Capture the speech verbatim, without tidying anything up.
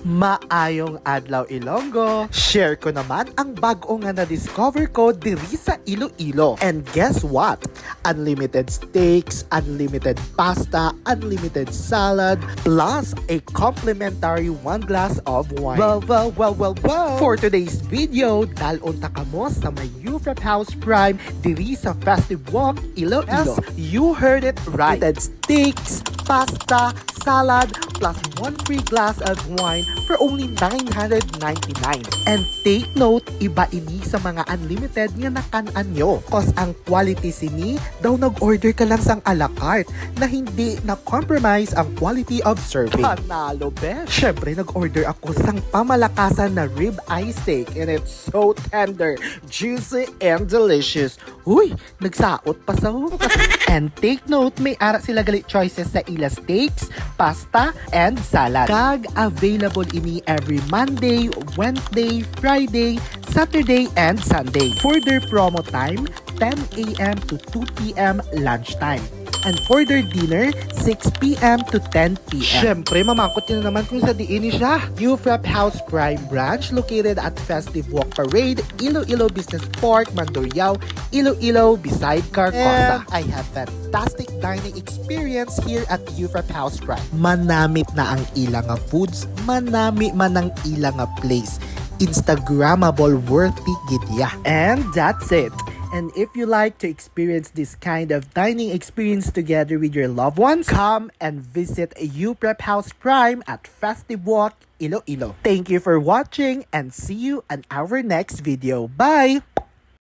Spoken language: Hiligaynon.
Maayong adlaw, Ilonggo! Share ko naman ang bag-o nga na-discover ko diri sa Iloilo. And guess what? Unlimited steaks, unlimited pasta, unlimited salad, plus a complimentary one glass of wine. Well, well, well, well, well. For today's video, dalon ta kamo sa may Ufrap House Prime diri sa Festive Walk, Iloilo. Yes, you heard it right. Unlimited steaks, pasta, salad, plus one free glass of wine for only nine hundred ninety-nine. And take note, iba ini sa mga unlimited nga nakan-an nyo. Cause ang quality sini, daw nag-order ka lang sang a la carte na hindi na-compromise ang quality of service. Panalo, besh! Syempre, nag-order ako sang pamalakasan na rib eye steak, and it's so tender, juicy, and delicious. Uy, nagsaot pa sa. And take note, may ara sila gali choices sa ila steaks, pasta, and salad. Kag available ini every Monday, Wednesday, Friday, Saturday, and Sunday. For their promo time, ten a.m. to two p.m. lunchtime. And for their dinner, six p.m. to ten p.m. Syempre, mamangkot ka na naman kung sa diin ni siya. Ufrap House Prime Branch, located at Festive Walk Parade, Iloilo Business Park, Mandurriao, Iloilo, beside Carcosa. And I have fantastic dining experience here at Ufrap House Prime. Manamit na ang ila nga foods, manami man ang ila nga place. Instagrammable, worthy gid ya. And that's it. And if you like to experience this kind of dining experience together with your loved ones, come and visit Ufrap House Prime at Festive Walk, Iloilo. Thank you for watching and see you on our next video. Bye!